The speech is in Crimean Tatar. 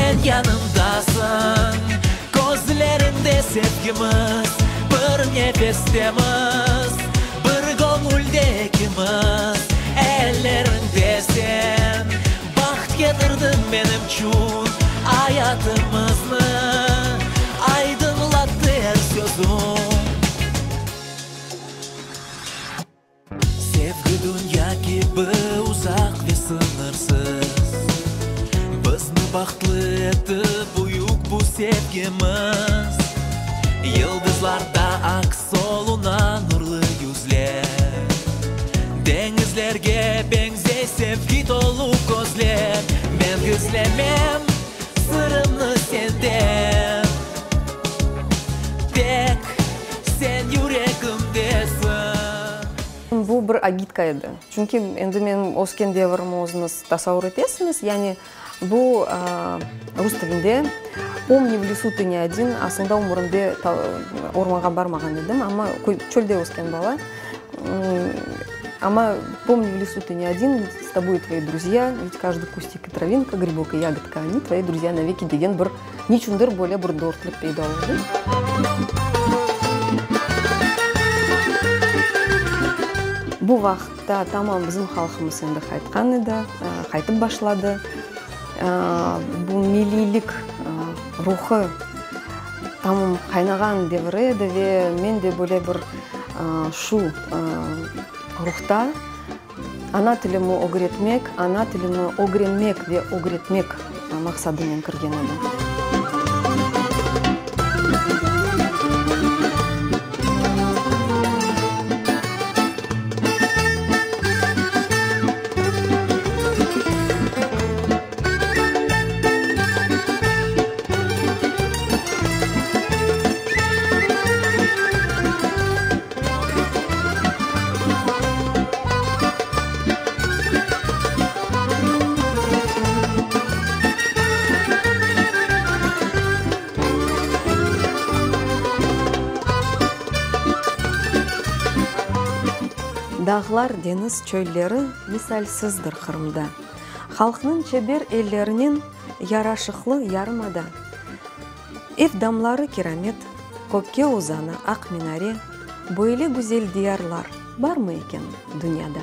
Sen yanımdasıñ, közleriñde sevgimiz, Bir nefestemiz, bir göñülde ekimiz. Elleriñde sen baht ketirdiñ menimçün, Ayatımıznı aydınlattı er sözüñ. Sevgi dünya kibi uzaq ve sıñırsız, Bizni bahtlı etti büyük bu sevgimiz. Yıldızlarda aks oluna nurlı yüzler, Deñizlerge beñzey sevgi tolu közler. Men gizlemem sırımnı senden, Tek sen yüregimdesiñ. Bu bir agitka edi. Çünki endi menim ösken devirimi özüñiz tasavur etesiñiz. Yani bu rus tilinde Pomni, v lesu tı ne odin, aslında ömürimde ormanğa barmağan edim, amma çölde ösken bala. Amma Pomni, v lesu tı ne odin, s toboyu tvoi druzya, ved každıy kustik i travinka, gribok i yagodka, oni tvoi druzya naveki degen bir Niçündir böyle bir dörtlük peyda oldı. Bu vaqıtta tamam bizim halqımız endi qaytqan edi, qaytıp başladı. Bu milliylik ruhı tamam qaynağan devri edi ve men de böyle bir şu ruhta Ana tilimi ögretmek, ana tilini ögrenmek ve ögretmek maqsadınen kirgen edim. Dağlar, deñiz, çölleri misalsizdir Qırımda. Halqnıñ çeber ellerinen yaraşıqlı yarımada. Ev damları kiramet, kökke uzana aq minare, böyle güzel diyarlar barmı eken dünyada?